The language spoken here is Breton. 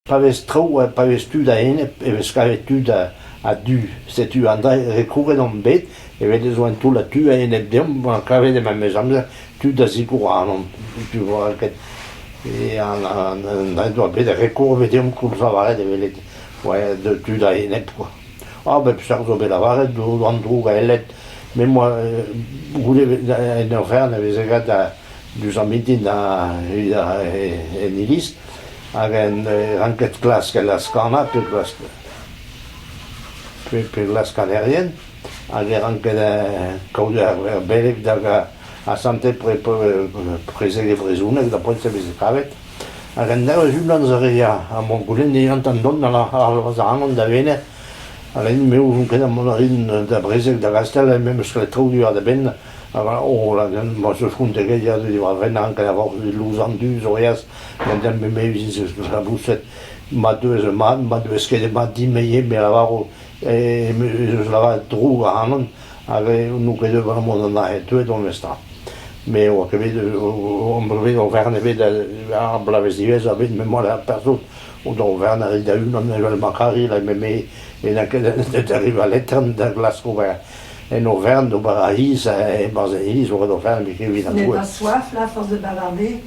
Pa vez traoù pa vez tud a-enep e vez kavet tud a-du. Setu an dra rekouret omp bet evel ez oa un toullad tud a-enep deomp kavet e memes amzer tud da sikour ac'hanomp. Tu oa ket an dra doa bet rekour bet deomp koulz lavaret evel oa tud a-enep kwa. Ah bep seurt zo bet lavaret an droug a elled me 'moa goude en oferenn e veze graet diouzh ar mintin en iliz hag en ranket klask laz-kanañ pe klask pe glask kanerien hag e ranket kaout ar beleg da asantet prezeg e brezhoneg da poent e veze kavet hag an daou unan zo re ha m'on goulenn an dont ac'hanon da Wener ha me ouzon ket mont a rin da brezeg da Gastell memes traoù diwar da benn Oh là, ma 'z eus kontet ya diwar-benn ranket a-voc'h louzañ du zo eas gant me laboused ma deuez mat, ma deuez ket mat din-me ivez me lavaro ez eus lavaret droug ac'hanon hag n'on ket deut bremañ d'an aze deuet on memestra. Me oa ket bet on bet oferenn ebet ar bloavezh diwezhañ bet me 'moa person o da oferenn a rit da-unan evel ma kari me me n'eo ket d'arriv al letern da glask ober En oferenn d'ober ar c'hiz e-barzh en iliz ober oferenn evit an N'est pas soif, là, à force de bavarder?